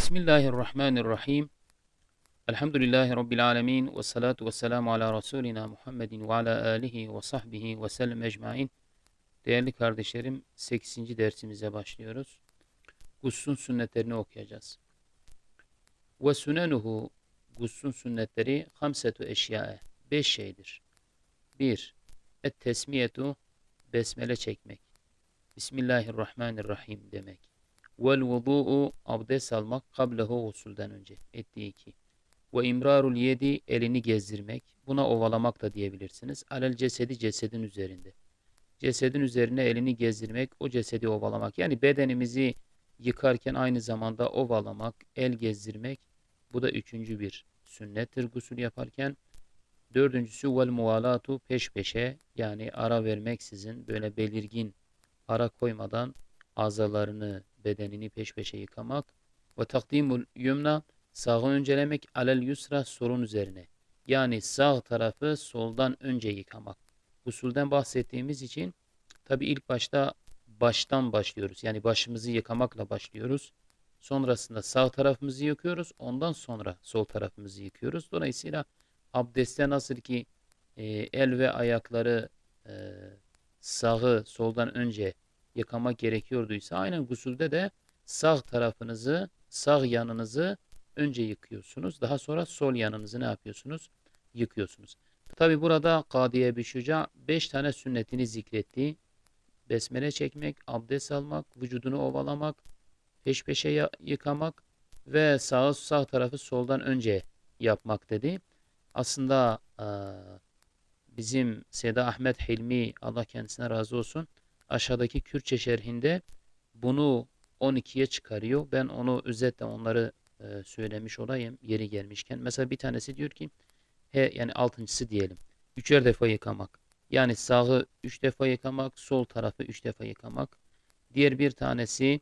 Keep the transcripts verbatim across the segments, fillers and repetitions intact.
Bismillahirrahmanirrahim. Elhamdülillahi Rabbil alemin. Ve salatu ve selamu ala Resulina Muhammedin ve ala alihi ve sahbihi ve sellem ecmain. Değerli kardeşlerim, sekizinci dersimize başlıyoruz. Guslun sünnetlerini okuyacağız. Ve sunenuhu, guslun sünnetleri, hamsetu eşyae, beş şeydir. Bir, et tesmiyetu, besmele çekmek. Bismillahirrahmanirrahim demek. Vel vudu'u, abdest almak, kablehu, gusulden önce. Ettiği iki. Ve imrarul yedi, elini gezdirmek. Buna ovalamak da diyebilirsiniz. Alel cesedi, cesedin üzerinde. Cesedin üzerine elini gezdirmek, o cesedi ovalamak. Yani bedenimizi yıkarken aynı zamanda ovalamak, el gezdirmek. Bu da üçüncü bir sünnettir gusül yaparken. Dördüncüsü vel muvalatu, peş peşe, yani ara vermeksizin, böyle belirgin ara koymadan azalarını, bedenini peş peşe yıkamak. Ve takdimul yumna, sağı öncelemek, alel yusra, solun üzerine. Yani sağ tarafı soldan önce yıkamak. Gusülden bahsettiğimiz için tabi ilk başta baştan başlıyoruz. Yani başımızı yıkamakla başlıyoruz. Sonrasında sağ tarafımızı yıkıyoruz. Ondan sonra sol tarafımızı yıkıyoruz. Dolayısıyla abdestte nasıl ki e, el ve ayakları e, sağı soldan önce yıkamak gerekiyorduysa, aynen gusülde de sağ tarafınızı, sağ yanınızı önce yıkıyorsunuz. Daha sonra sol yanınızı ne yapıyorsunuz? Yıkıyorsunuz. Tabi burada Kadı Ebu Şuca beş tane sünnetini zikretti. Besmele çekmek, abdest almak, vücudunu ovalamak, peş peşe ya- yıkamak ve sağ, sağ tarafı soldan önce yapmak dedi. Aslında e, bizim Seyda Ahmet Hilmi, Allah kendisine razı olsun, aşağıdaki Kürtçe şerhinde bunu on ikiye çıkarıyor. Ben onu özetle onları e, söylemiş olayım yeri gelmişken. Mesela bir tanesi diyor ki, he, yani altıncısı diyelim. Üçer defa yıkamak. Yani sağı üç defa yıkamak, sol tarafı üç defa yıkamak. Diğer bir tanesi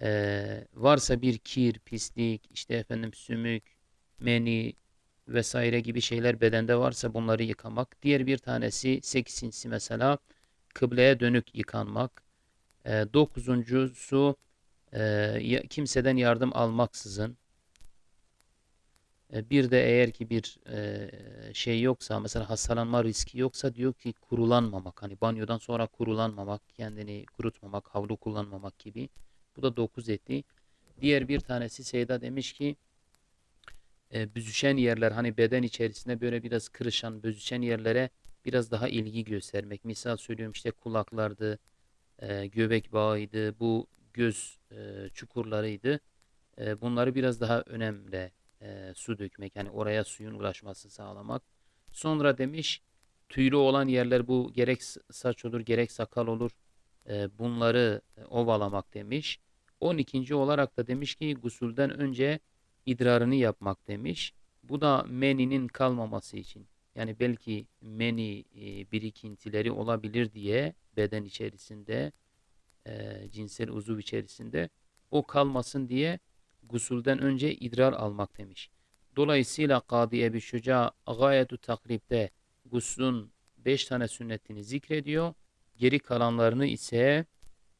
e, varsa bir kir, pislik, işte efendim sümük, meni vesaire gibi şeyler bedende varsa bunları yıkamak. Diğer bir tanesi, sekizincisi mesela, kıbleye dönük yıkanmak. E, dokuzuncusu, e, ya- kimseden yardım almaksızın. E, bir de eğer ki bir e, şey yoksa, mesela hastalanma riski yoksa, diyor ki kurulanmamak. Hani banyodan sonra kurulanmamak, kendini kurutmamak, havlu kullanmamak gibi. Bu da dokuz etti. Diğer bir tanesi Seyda demiş ki e, büzüşen yerler, hani beden içerisinde böyle biraz kırışan, büzüşen yerlere biraz daha ilgi göstermek. Misal söylüyorum, işte kulaklardı, e, göbek bağıydı, bu göz e, çukurlarıydı. E, bunları biraz daha önemli e, su dökmek, yani oraya suyun ulaşmasını sağlamak. Sonra demiş, tüylü olan yerler, bu gerek s- saç olur, gerek sakal olur, e, bunları e, ovalamak demiş. On ikinci olarak da demiş ki gusülden önce idrarını yapmak demiş. Bu da meninin kalmaması için. Yani belki meni e, birikintileri olabilir diye beden içerisinde, e, cinsel uzuv içerisinde, o kalmasın diye gusülden önce idrar almak demiş. Dolayısıyla Kadı Ebu Şuca Gayetu Takrib'de guslun beş tane sünnetini zikrediyor. Geri kalanlarını ise,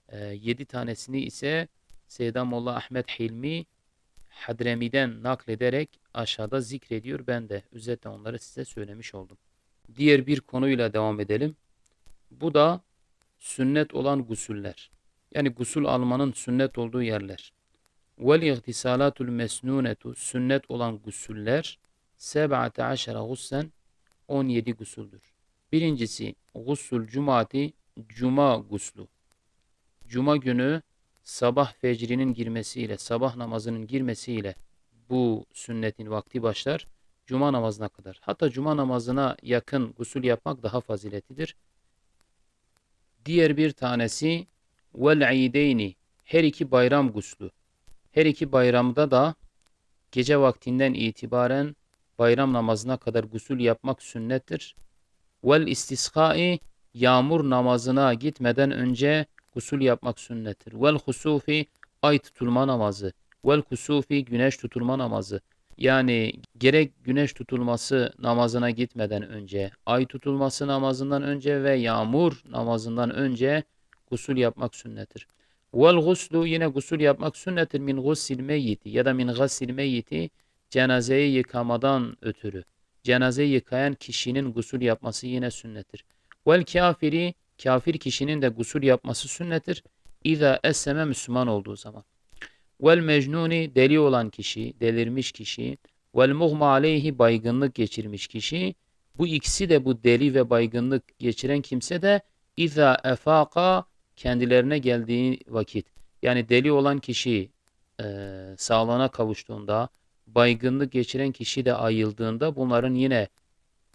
e, yedi tanesini ise Seyda Molla Ahmet Hilmi Hadremi'den naklederek aşağıda zikrediyor. Ben de özetle onları size söylemiş oldum. Diğer bir konuyla devam edelim. Bu da sünnet olan gusüller. Yani gusül almanın sünnet olduğu yerler. Vel igtisalatul mesnunetu, sünnet olan gusüller, seb'ate aşere guslen, on yedi gusüldür. Birincisi, gusul cumati, cuma guslu. Cuma günü sabah fecrinin girmesiyle, sabah namazının girmesiyle bu sünnetin vakti başlar. Cuma namazına kadar. Hatta cuma namazına yakın gusül yapmak daha faziletlidir. Diğer bir tanesi, vel ideyni, her iki bayram guslu. Her iki bayramda da gece vaktinden itibaren bayram namazına kadar gusül yapmak sünnettir. Vel istiskai, yağmur namazına gitmeden önce gusül yapmak sünnettir. Vel husufi, ay tutulma namazı. Vel kusufi, güneş tutulma namazı. Yani gerek güneş tutulması namazına gitmeden önce, ay tutulması namazından önce ve yağmur namazından önce gusül yapmak sünnettir. Vel guslu, yine gusül yapmak sünnettir, min gusil meyyiti ya da min gasil meyyiti, cenazeyi yıkamadan ötürü. Cenazeyi yıkayan kişinin gusül yapması yine sünnettir. Vel kafiri, kafir kişinin de gusül yapması sünnettir. İza esseme, Müslüman olduğu zaman. Vel mecnuni, deli olan kişi, delirmiş kişi. Vel muğma aleyhi, baygınlık geçirmiş kişi. Bu ikisi de, bu deli ve baygınlık geçiren kimse de iza efaka, kendilerine geldiği vakit. Yani deli olan kişi e, sağlığına kavuştuğunda, baygınlık geçiren kişi de ayıldığında bunların yine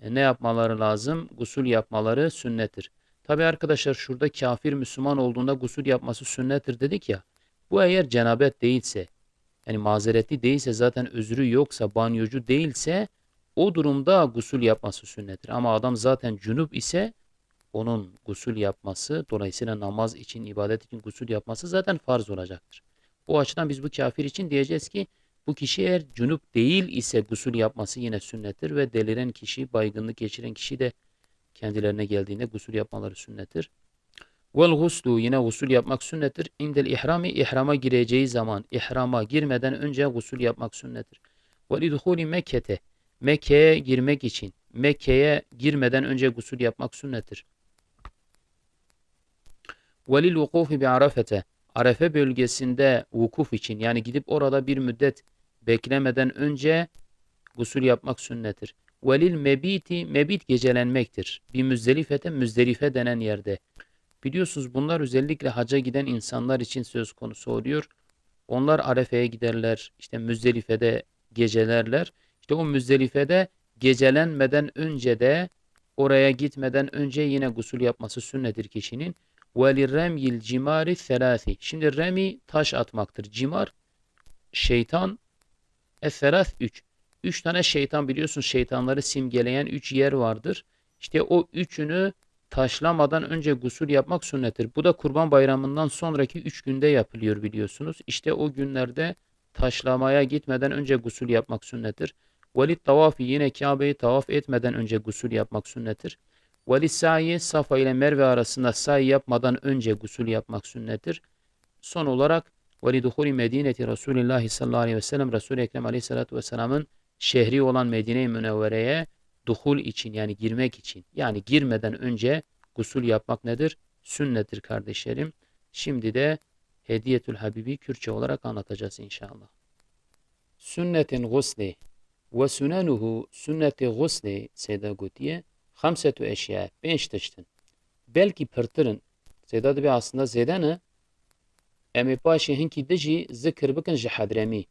e, ne yapmaları lazım? Gusül yapmaları sünnettir. Tabi arkadaşlar, şurada kafir Müslüman olduğunda gusül yapması sünnettir dedik ya. Bu eğer cenabet değilse, yani mazereti değilse, zaten özrü yoksa, banyocu değilse, o durumda gusül yapması sünnettir. Ama adam zaten cünüp ise onun gusül yapması, dolayısıyla namaz için, ibadet için gusül yapması zaten farz olacaktır. O açıdan biz bu kafir için diyeceğiz ki bu kişi eğer cünüp değil ise gusül yapması yine sünnettir ve deliren kişi, baygınlık geçiren kişi de kendilerine geldiğinde gusül yapmaları sünnettir. Vel guslu, yine gusül yapmak sünnettir. İndel ihrami, ihrama gireceği zaman, ihrama girmeden önce gusül yapmak sünnettir. Vel idhuli Mekkete, Mekke'ye girmek için, Mekke'ye girmeden önce gusül yapmak sünnettir. Velil vukufi bi Arefete, Arefe bölgesinde vukuf için, yani gidip orada bir müddet beklemeden önce gusül yapmak sünnettir. Velil mebiti, mebit gecelenmektir. Bi Müzdelifete, Müzdelife denen yerde. Biliyorsunuz, bunlar özellikle haca giden insanlar için söz konusu oluyor. Onlar Arefe'ye giderler, işte Müzdelife'de gecelerler. İşte o Müzdelife'de gecelenmeden önce de, oraya gitmeden önce yine gusül yapması sünnettir kişinin. Ve li remyil cimari selasi. Şimdi remi taş atmaktır. Cimar şeytan, e, selas üç. Üç tane şeytan, biliyorsunuz, şeytanları simgeleyen üç yer vardır. İşte o üçünü taşlamadan önce gusül yapmak sünnettir. Bu da Kurban Bayramı'ndan sonraki üç günde yapılıyor, biliyorsunuz. İşte o günlerde taşlamaya gitmeden önce gusül yapmak sünnettir. Velit tavafi, yine Kabe'yi tavaf etmeden önce gusül yapmak sünnettir. Velis sa'i, Safa ile Merve arasında sa'i yapmadan önce gusül yapmak sünnettir. Son olarak, veliduhuli Medineti Resulillahi sallallahu aleyhi ve sellem, Resul-i Ekrem aleyhissalatu vesselamın şehri olan Medine-i Münevvere'ye duhul için, yani girmek için, yani girmeden önce gusül yapmak nedir? Sünnettir kardeşlerim. Şimdi de Hediyetül Habibi Kürtçe olarak anlatacağız inşallah. Sünnetin gusli ve sunenuhu, sünneti gusli, Seyda gotiye, xemsetu eşya, pênc tişt in. Belkî pirtir in. Seyda dibê aslında zêde ne. Em ê paşê hinkî din jî zikir bikin ji Hedremî.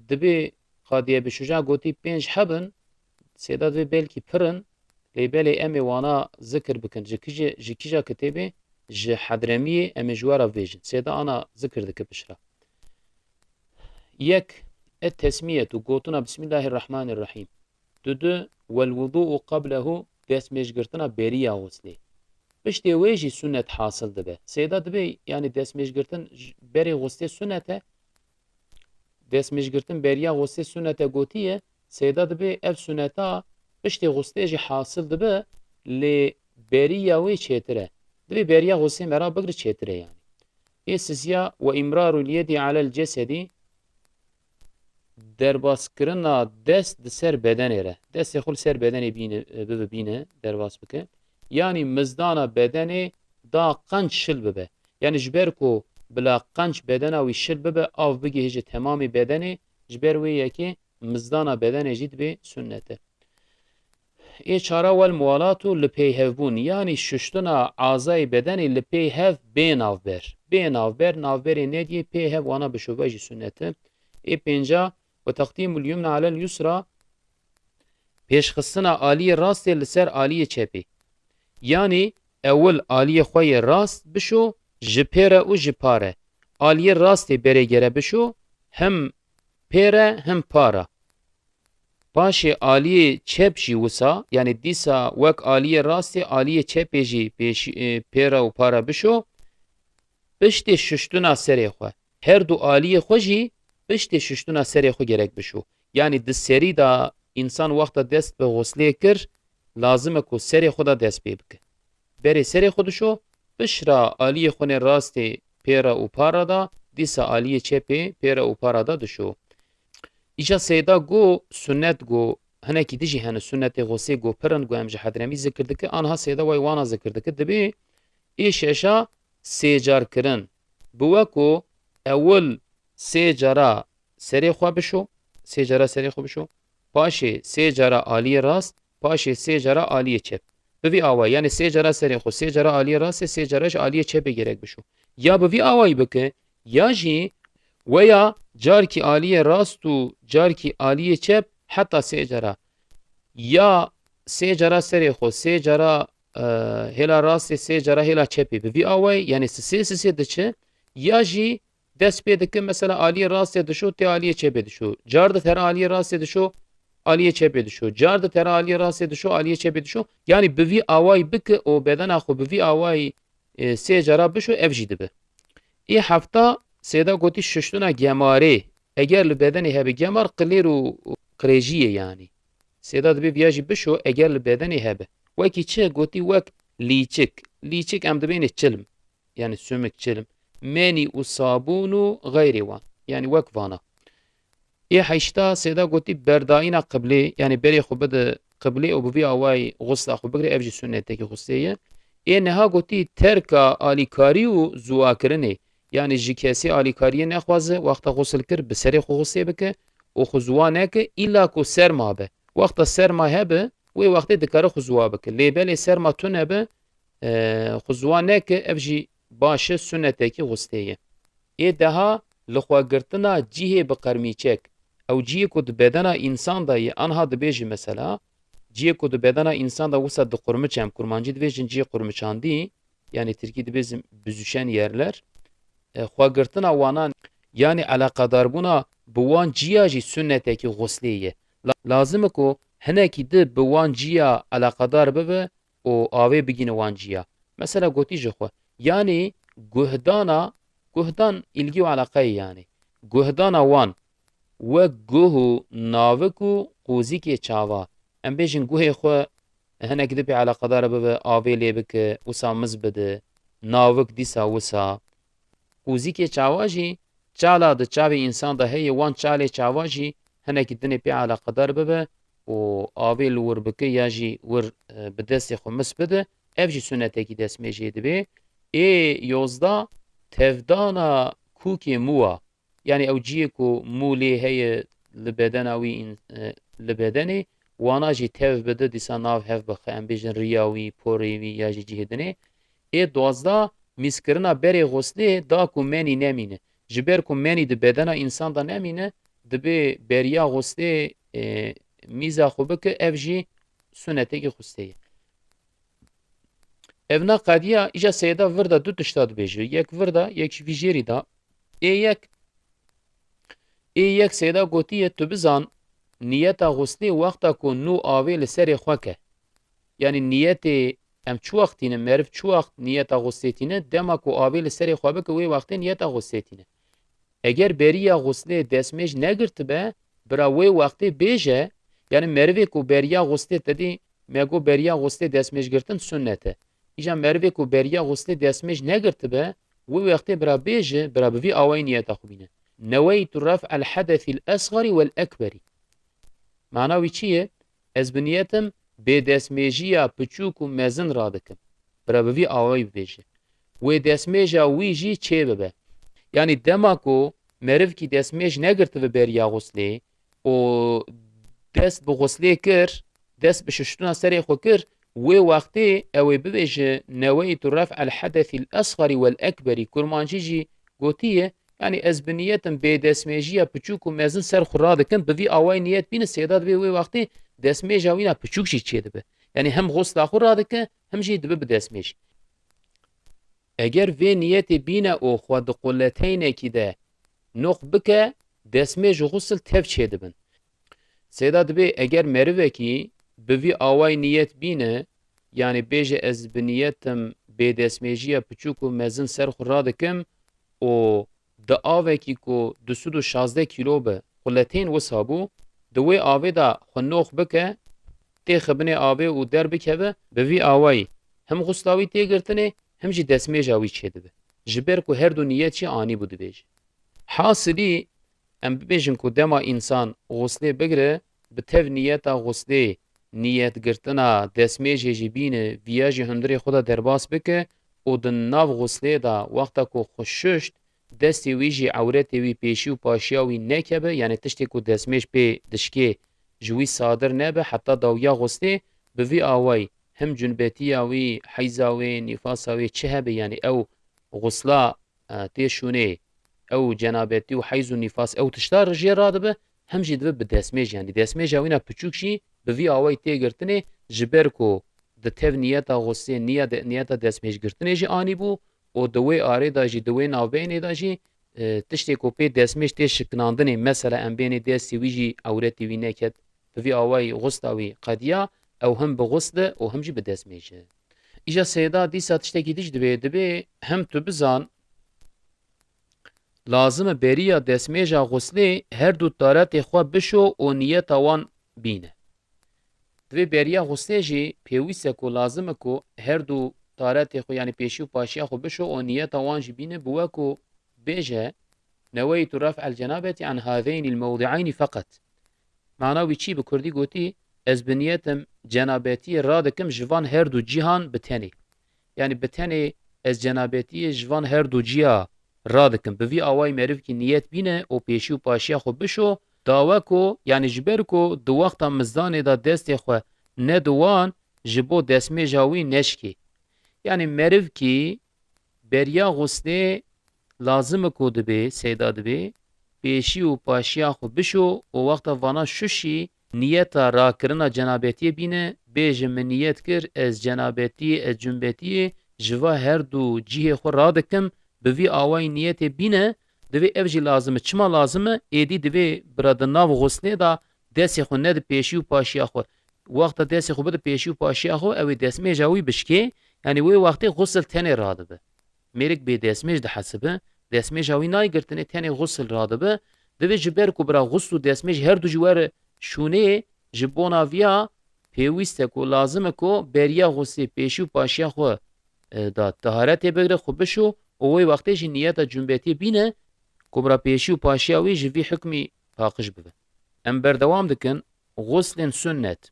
Dibê Qadiye Bişuca gotî pênc heb in, Sêda divê belkî pir in, lê belê em ê wana zikir bikin. Ji kîje, ji kîja kitêbê? Ji Hedremiyê, em ê ji we re bivêjin. Sêda ana zikir dike piştre. Yek, et tesmiyetu, gotina Bismillahirrahmanirrahîm. Dudu, wel wudu'u qablehu, destmêjgirtina beriya xuslê. Piştê wê jî sunnet hasil dibe. Sêda dibê, yanî destmêjgirtin j-, berê xuslê sunnet e, destmêjgirtin beriya xuslê sunnet e gotiye, sêda dibê ev sunneta piştê xuslê jî hasil dibe, lê beriya wê çêtir e. Dibê beriya xuslê me re bigri çêtir e yanî. Ê siziya, ve imrarul yedi alel cesedi, derbaskirina dest di ser bedenê re. Destê xwe li ser bedenê bîne, bibe bîne, derbas bike. Yanî mizdana bedenê da qenc şil bibe. Yanî ji ber ku bila qenc bedena wî şil bibe, av bigihêje temamê bedenê, ji ber wê yekê mizdana bedenê jî dibê sunnet e. Ê çara, wel muwalatu, li pey hev bûn, yanî şuştina azayê bedenê li pey hev bê navber. Bê navber, navberê nediyê pê hev wana bişuve jî sunnet e. Ê pênca, ve teqdîmul yumna alel yusra, pêşxistina aliyê rastê li ser aliyê çepê. Yanî ewil aliyê xwe yê rast bişo ji pê re û ji pa re. Aliyê rastê berê gere bişo, him pê re him pa re. Paşê aliyê çep jî wisa, yanî dîsa wek aliyê rastê, aliyê çepê jî pêş, e, pê re û pa re bişo, piştê şuştina serê xwe. Her du aliyê xwe jî piştê şuştina serê xwe gerek bişo. Yanî di serî de însan wexta dest bi xuslê kir, lazim e ku serê xwe de dest pê bike. Berê serê xwe dişo, piştre aliyê xwe nê rastê pê re û pa re de, dîsa aliyê çepê pê re û pa re de dişo. Îca Seyda got, sunnet got, hinekî dijî hene sunnetê xosê got pir in, got em ji Hedremî zikir dike, anha Seyda way wana zikir dike, dibê ê şeşa sê car kirin. Bi we ku ewil sê cara serê xwe bişo, sê cara serê xwe bişo, paşê sê cara aliyê rast, paşê sê cara aliyê çep. Bi vî awayî, yanî sê cara serê xwe, sê cara aliyê rastê, sê cara ji aliyê çepê gerek bişo. Ya bi vî awayî bike, ya jî weya carkî aliyê rast û carkî aliyê çep heta sê cara. Ya sê cara serê xwe, sê cara, e, hêla rastê, sê cara hêla çepê. Bi vî awayî, yanî sisê sisê diçe, ya jî dest pê dike, mesela aliyê rastê dişo, tê aliyê çepê dişo. Car ditere aliyê rastê dişo, aliyê çepê dişo. Car ditere aliyê rastê dişo, aliyê çepê dişo. Yanî bi vî awayî bike û bedena xwe bi vî awayî, e, sê cara bişo, ev jî dibe. Ê hefta Seyda gotî şuştina gemarê. Eger li bedenê hebe gemar, qilêr û qirêjiyê yanî. Seyda dibê viya jî bişo eger li bedenê hebe. Wekî çi? Gotî wek lîçik. Lîçik em dibêne çilm. Yanî sumik, çilm. Menî û sabûn û xeyrê wan. Yanî wek vana. Ê heşta Seyda gotî berdayîna qiblê, yanî berê xwe bide qiblê û bi vî awayî xusla xwe bigire, ev jî sunnetekî xuslê ye. Ê neha gotî terka alîkarî û ziwakirinê, yanî ji kesê alîkariyê nexwaze, wexta xusil kir bi serê xwe xuslê bike û xwe ziwa neke, îlla ku serma be. Wexta serma hebe, wê wextê dikare xwe ziwa bike. Lê belê serma tune be, e, xwe ziwa neke, ev jî baş e, sunnetekî xuslê ye. Ê deha li xwe girtina cihê bi qermîçek. Ew cihê ku di bedena însan de ye, anha dibêjin mesela, cihê ku di bedena însan de wisa diqurmiçe, em kurmancî dibêjin cihê qurmiçandî, yanî tirkî dibêjin büzüşen yerler. E, xwe girtina wanan, yanî eleqedarbûna bi wan ciya jî sunnetekî xuslê ye. La-, lazim e ku hinekî di bi wan ciya eleqedar bibe, û avê bigîne wan ciya. Mesela gotî ji xwe. Yanî guhdana, guhdan îlgî û eleqeyê yanî. Guhdana wan wek guh û navik û qûzikê çava. Em bêjin guhê xwe hinek di pê eleqedar bibe, avê lê bike, wisa miz bide, navik dîsa wisa. Qûzikê çava jî çala di çavê însan de heye, wan çalê çava jî hinekî dinê pê eleqedar bibe û avê li wir bike ya jî wir, e, bi destê xwe mis bide, ev jî sunetekî destmêjê dibe. Ê yozda tevdana kûkê mû a. Yanî ew ciyê ku mû lê heye li bedena wî în-, e, li bedenê, wana jî tev bide, dîsa nav hev bixe, em bêjin riya wî, porê wî ya jî cihê dinê. Ê duwazdeh, mîskirina berê xuslê da ku menî nemîne. Ji ber ku menî di bedena însan de nemîne, dibê beriya xuslê, e, mîza xwe bike, ev jî sunetekî xuslê ye. Evna qediya îja seyda vir de du tişta dibêje. Yek vir de, yek jî vî jêrî de. Ê yek, ê yek seyda gotiye, tu bizan, niyeta xuslê wexta ku nû avê li serê xwe ke. Yanî niyetê em çi wext tîne, meriv çi wext niyeta xuslê tîne, dema ku avê li serê xwe bike, wê wextê niyeta xuslê tîne. Eger beriya xuslê destmêj negirtibe, bira wê wextê bêje, yanî merivê ku beriya xuslê te dî, me got beriya xuslê destmêj girtin sunnet e. Îja merivê ku beriya xuslê destmêj negirtibe, wê wextê bira bêje, bira bi vî awayî niyeta xwe bîne. Neweytu ref'el hedesîl esxarî wel ekberî. Mana wî çi ye? Ez bi niyetim bêdestmêjiya piçûk û mezin radikim. Bira bi vî awayî bibêje. Wê destmêja wî jî çêbibe. Yanî dema ku merivkî destmêj negirtibe beriya xuslê û dest bi xuslê kir, dest bi şuştina serê xwe kir, wê wextê ew ê bibêje, neweytu ref'el hedesîl esxarî wel ekberî. Kurmancî jî gotiye, yanî ez bi niyetim bêdestmêjiya piçûk û mezin ser xwe radikim, bi vî awayî niyet bîne, seyda dibê wê wextê destmêja wîna piçûk jî çêdibe. Yanî hem xusla xwe radike, hem jî dibe bi destmêj. Eger vê niyetê bîne û xwe di quleteynekî de noq bike, destmêj û xusil tev çêdibin. Seyda dibê eger merivekî bi vî awayî niyet bîne, yanî bêje ez bi niyetim bêdestmêjiya piçûk û mezin ser xwe radikim û di avekî ku du sed û şazdeh kîlo be, quletên wisa bû, di wê avê de xwe nox bike, têxe binê avê û derbikeve, bi vî awayî hem xusla wî tê girtinê, hem jî destmêja wî çêdibe. ji ber ku her du niyet jî anîbû dibêje. Hasilî, em bibêjin ku dema însan xuslê bigire, bi tev niyeta xuslê, niyetgirtina destmêjê jî bîne, viya jî hundirê xwe de derbas bike û di nav xuslê de wexta ku xwe şuşt, destê wî jî ewretê wî pêşî û paşiya wî nekeve, yanî tiştê ku destmêj pê dişkê ji wî sadir nebe, heta dawiya xuslê, bi vî awayî him cunbetiya wî, heyza wê, nîfasa wê çi hebe, yanî ew xusla, e, tê şûnê, ew cenabetî û heyz û nîfas ew tişta jê radibe, him jî dibe bi destmêj, yanî destmêja wîna piçûk jî bi vî awayî tê girtinê, ji ber ku di tev niyeta xuslê, niya de, niyeta destmêjgirtinê jî anîbû û di wê arê de jî, di wê navbeynê de jî, e, tiştê ku pê destmêj tê şiknandinê, mesela em bênê destê wî jî ewretê wî neket, bi vî awayî xusla wî qediya, ew him bi xusl e û him jî bi destmêj e. Îja seyda dîsa tiştekî dî jî dibê, dibê him tu bizan, lazim e beriya destmêja xuslê her du taretê xwe bişo û niyeta wan bîne. Divê beriya xuslê jî pêwîst e ku lazim e ku her du taretê xwe, yanî pêşî û paşiya xwe bişo û niyeta wan jî bîne, bi we ku bêje, "Neweytu ref'el cenabeti an hâzeynî l-mewdi'eynî feqet." Mana wî çi? Bi kurdî gotî, "Ez bi niyetim cenabetiyê radikim ji van her du cîhan bi tenê." Yanî bi tenê ez cenabetiyê ji van her du ciya radikim. Bi vî awayî merivkî niyet bîne û pêşî û paşiya xwe bişo, dawe ku, yanî ji ber ku di wexta mizdanê de destê xwe nedi wan, ji bo destmêja wî neşkê. Yanî merivkî beriya xuslê lazim e ku dibê, seyda dibê, pêşî û paşiya xwe bişo û wexta vana şuşî niyeta rakirina cenabetiyê bîne, bêje, "Min niyet kir, ez cenabetiyê, ez cunbetiyê ji va her du cihê xwe radikim." Bi vî awayî niyetê bîne, divê ev jî lazim e. Çima lazim e? Êdî divê bira di nav xuslê de destê xwe nedi pêşî û paşiya xwe. Wexta destê xwe bide pêşî û paşiya xwe, ew ê destmêja wî bişkê, yanî wê wextê xusl tenê radibe. Mêrik bê destmêj dihesibe, destmêja wî nayê girtinê, tenê xusl radibe. Divê ji ber ku bira xusl û destmêj her du jî were şûnê, ji bona viya pêwîst e ku, lazim e ku beriya xuslê pêşî û paşiya xwe, e, da taharetê bigire, xwe bişo û wê wextê jî niyeta cunbetiyê bîne ku bira pêşî û paşiya wî ji vî hukmî paqij bibe. Em berdewam dikin. Xuslên sunnet.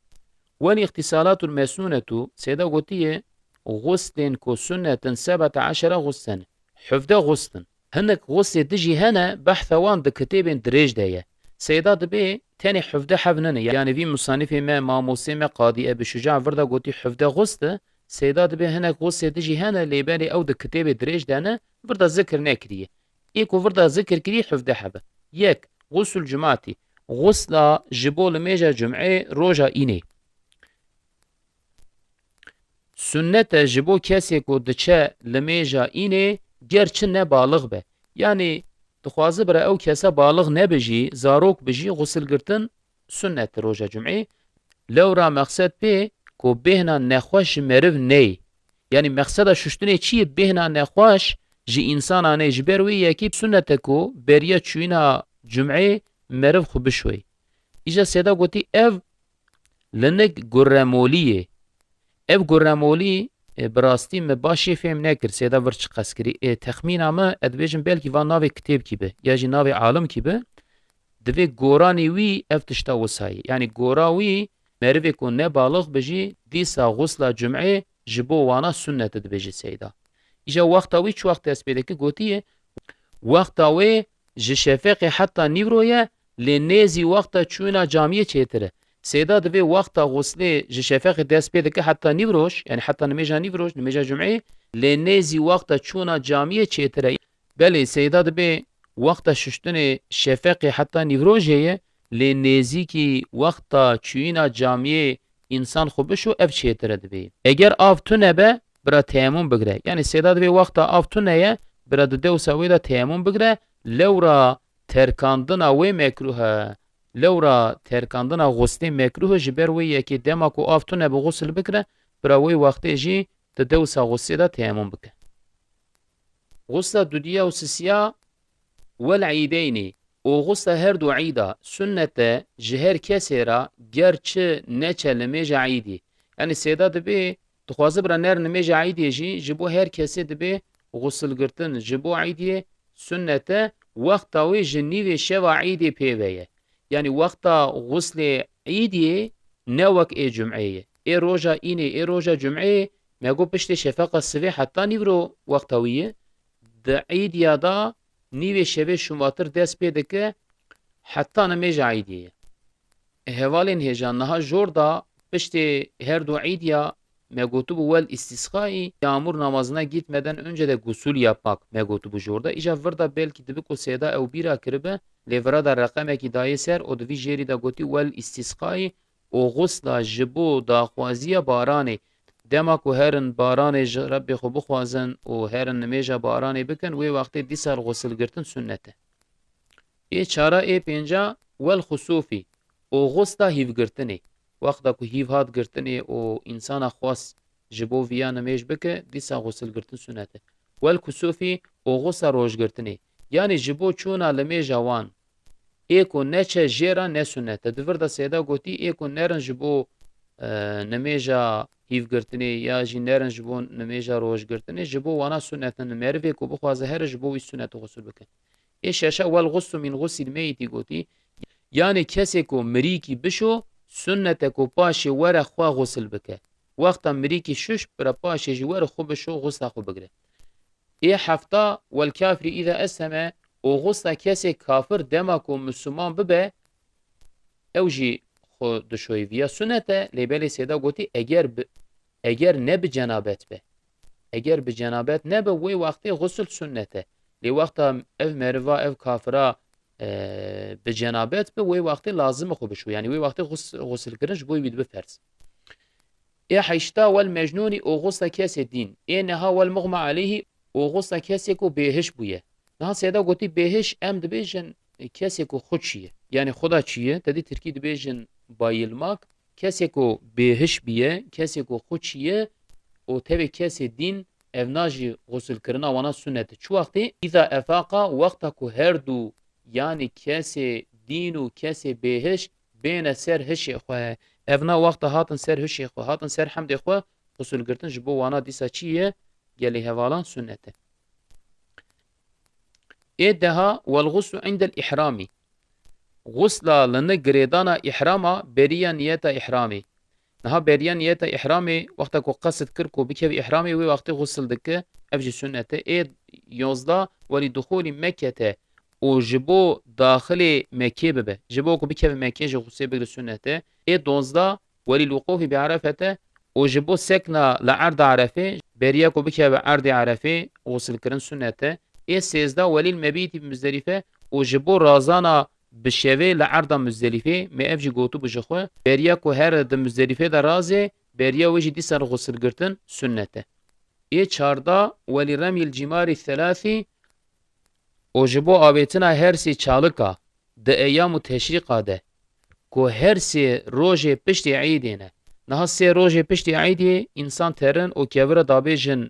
Wel îxtisalatul mesnunetu, seyda gotiye, xuslên ku sunnet in sebete eşere xuslen, hevde xusl in. Hinek xuslê dijî hene, behsa wan di kitêbên dirêj de ye. Seyda dibê tenê hevde heb nine, yanî vî musanifê me, mamostê me Qadî Ebî Şuca vir de gotî hevde xusl e, seyda dibê hinek xuslê dijî hene, lê belê ew di kitêbê dirêj de ne, vir de zikir nekiriye. Ê ku vir de zikir kirî hevde heb e. Yek, xusul cumatî. Xusla ji bo limêja cum'ê roja înê. Sunnet e ji bo kesê ku diçe limêja înê, ger çi ne balix be. Yanî dixwaze bira ew kesa balix nebe jî, zarok be jî, xusil girtin sunnet e roja cum'ê. Lewra mexsed pê ku bêhna nexweş ji meriv neyê. Yanî mexseda şuştinê çi ye? Bêhna nexweş ji însana neyê. Ji ber wê yekê sunnet e ku beriya çûyîna cum'ê meriv xwe bişoyê. Îja seyda gotî ev linik gurremolî ye. Ev gurremolî, e, bi rastî min baş jê fêm nekir, seyda vir çi qas kirî. E, texmîna min, ez dibêjim belkî van navê kitêbkî be, ya jî navê alimkî be. Divê goranî wî ev tişta wisa ye. Yanî gora wî merivê ku ne balix be jî dîsa xusla cum'ê ji bo wana sunnet e dibêje seyda. Îja wexta wî çi wext dest pê dike gotiye, wexta wê ji şefeqê heta nîvro ye, lê nêzî wexta çûna camiyê çêtir e. Seyda divê wexta xuslê ji şefeqê dest pê dike heta nîvroj, yanî heta nimêja nîvroj, nimêja cum'ê, lê nêzî wexta çûna camiyê çêtir e. Belê, seyda dibê wexta şuştinê şefeqê heta nîvrojê ye, lê nêzîkî wexta çûyîna camiyê însan xwe bişo, ev çêtir e dibê. Eger av tune be, bira teyemûm bigire. Yanî seyda dibê wexta av tune ye, bira di dewsa wê de teyemûm bigire, lewra terkandina wê mekrûh e. Lewra terkandina xuslê mekrûh e, ji ber wê yekê dema ku av tune be xusil bigire, bira wê wextê jî di dewsa xuslê de teyemûm bike. Xusla dudiya û sisiya wel îdeynî û xusla her du îda sunnet e ji her kesê re, ger çi neçe limêja îdî. Yanî seyda dibê, dixwaze bira ner nimêja îdê jî, ji bo her kesê dibê xusl girtin ji bo îdiyê sunnet e, wexta wê ji nîvê şeva îdê pê ve ye. Yanî wexta xuslê îdiyê ne wek ê cum'ê ye. Ê roja înê, ê roja cum'ê me got piştê şefeqa sivê heta nîvro wexta wî ye. Di îdiya da nîvê şevê şûmatir dest pê dike heta nimêja îdiyê ye. Hevalên hêja niha jor da piştê her du îdiya me gotibû wel îstîsqayî, yağmur namazına gitmeden önce de gusül yapmak me gotibû jor da. Îja vir da belkî dibi ku sêda ew bîra kiribe, lê vira da reqemekî dayê ser û di vî jêrî de gotî wel îstîsqayî û xusla ji bo daxwaziya baranê. Dema ku herin baranê ji Rebbê xwe bixwazin û herin nimêja baranê bikin, wê wextê dîsa xusl girtin sunnet e. Ê çara, ê pênca, wel xusûfî û xusla hîvgirtinê. Wexta ku hîv hat girtinê û însana xwest ji bo viya nimêj bike, dîsa xusl girtin sunnet e. Wel kusûfî û xusla rojgirtinê. Yanî ji bo çûna limêja wan. Ê ku neçe jê re ne sunnet e. Di vir de sêda gotî, ê ku nerin ji bo, e, nimêja hîvgirtinê ya jî nerin ji bo nimêja rojgirtinê, ji bo wana sunnet in. Merivê ku bixwaze here ji bo wî sunnet xusl bike. Ê şeşa, wel xuslu min xusil meyîtî gotî, yanî kesê ku mirîkî bişo, sunnet e ku paşê were xwe xusil bike. Wexta mirîkî şuş, bira paşê jî were xwe bişo, xusla xwe bigire. Ê hefta, wel kafirî îza esleme, û xusla kesê kafir dema ku Müslüman bibe, ew jî xwe dişoyî viya sunnet e, lê belê sêda gotî, eger bi, eger ne bi cenabet be. Eger bi cenabet nebe, wê wextê xusl sunnet e. Lê wexta ev meriva, ev kafira, e, bi cenabet be, wê wextê lazim e xwe bişo. Yanî wê wextê xus-, xusilkirin ji bo wî dibe ferz. Ê heşta, wel mecnûnî û xusla kesê dîn. Ê neha, wel muxma aleyhî û xusla kesê ku bêhiş bûye. Niha sêda gotî bêhiş, em dibêjin kesê ku xwe çiye. Yanî xwe da çiye, te dî tirkî dibêjin bayılmak. Kesê ku bêhiş biye, kesê ku xwe çiye û tevê kesê dîn, evna jî xusilkirina wana sunnet e. Çi wextê? Îza efaqa, wexta ku her du, yanî kesê dîn û kesê bêhiş bêne ser hişê xwe. Evna wexta hatin ser hişê xwe, hatin ser hemdê xwe, xusul girtin ji bo wana dîsa çi ye? Gelê hevalan sunnet e. Ê deha, wel xuslu indel îhramî. Xusla li ni girêdana îhrama beriya niyeta îhramê. Niha beriya niyeta îhramê, wexta ku qesid kir ku bikeve îhramê, wê wextê xusil dike, ev jî sunnet e. Ê yozda, welî duxulî Mekkete û ji bo daxilê Mekkê bibe. Ji bo ku bikeve Mekkê jî xuslê bigire sunnet e. Ê donzda, welî lûqûfî bi Erefete û ji bo sekna li erda Erefê, beriya ku bikeve erdê Erefê, xusilkirin sunnet e. Ê sêzda, welî mebîtî bi Muzdelife û ji bo razana bi şevê li erda Muzdelîfê, me ev jî gotibû ji xwe, beriya ku here di Muzdelîfê de razê, beriya wê jî dîsa xusil girtin sunnet e. Ê çarda, welî remyil cîmarî selasî û ji bo avêtina her sê çalika di eyam û teşrîqa de, ku her sê rojê piştî Eydê ne. Niha sê rojê piştî Eydê însan terin û kevira dabêjin,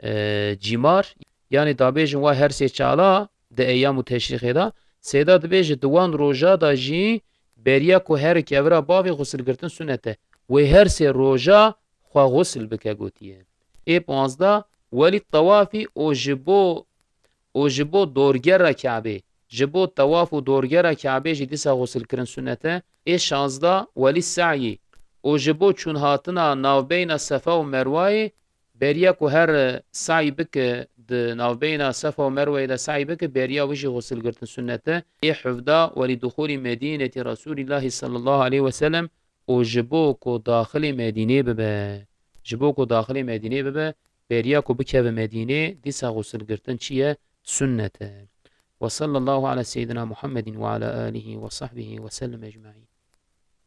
e, cîmar, yanî dabêjin wa her sê çala di eyam û teşrîxê de, sêda dibêje di wan roja de jî beriya ku her kevira bavê xusilgirtin sunet e. Wê her sê roja xwe xusil bike gotiye. Ê panzdeh, welî tewafî û ji bo, û ji bo dorgera Kabê, ji bo tewaf û dorgera Kabê jî dîsa xusilkirin sunet e. Ê şanzdeh, welî seyî û ji bo çûnhatina navbeyna Sefa û Merwayê, beriya ku her seyî bike, di navbeyna Sefa û Merweyê de seyî bike, beriya wî jî xusil girtin sunnet e. Ê hevdeh, welî duxulî Medînetî Resûlîllahî sallallahu aleyhi ve sellem û ji bo ku daxilê Medînê bibe. Ji bo ku daxilê Medînê bibe, beriya ku bikeve Medînê, dîsa xusil girtin çi ye? Sunnet e. Ve sallallahu ala seyyidina Muhammedin ve ala alihi ve sahbihi ve sellem ecmaîn.